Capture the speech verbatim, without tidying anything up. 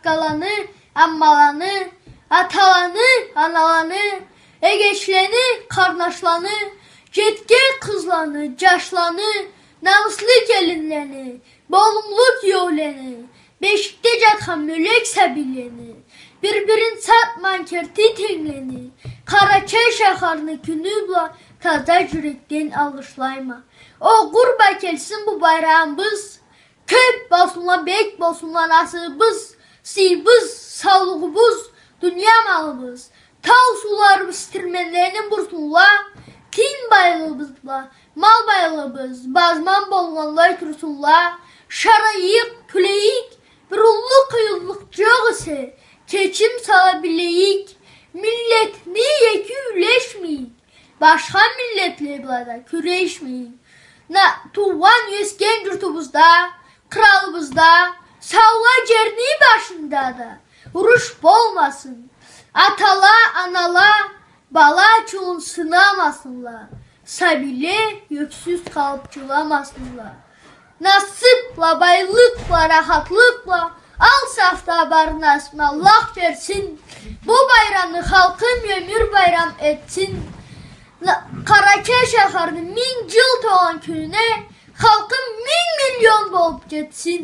къаланы, аммаланы, аталаны, аналаны, эгечлени, къарнашланы, джетген къызланы, джашланы, намыслы келинлени, болумлу киеулени, бешикде джатхан мёлек сабийлени, бир-бирин сатмагъан керти тенглени, Къарачай шахарны кюню бла таза джюрекден алгъышлайма. Огъур бла келсин бу байрамыбыз, кёб болсунла, бек болсунла насыбыз, сыйыбыз, саулугъубуз, дуния малыбыз, тау сууларыбыз тирменлерин бурсунла, тин байлыгъыбыз бла мал байлыгъыбыз базман болгъанлай турсунла, шарайыкъ, кюлейик, бир уллу къыйынлыкъ джокъ эсе, кечим сала билейик, миллетни эки юлешмейик, башха миллетле бла да кюрешмейик. На-, туугъан, ёсген джуртубузда, къыралыбызда, саулай джерни башында да уруш болмасын. Атала, анала бала ачыуун сынамасынла. Сабийле ёксюз къалыб джыламасынла. Насыб бла, байлыкъ бла, рахатлыкъ бла, ал сафда барына Аллах берсин. Бу байрамны халкъым ёмюр байрам этсин. На-, Къарачай шахарны минг джыл толгъан кюнюне халкъым минг миллион болуб джетсин.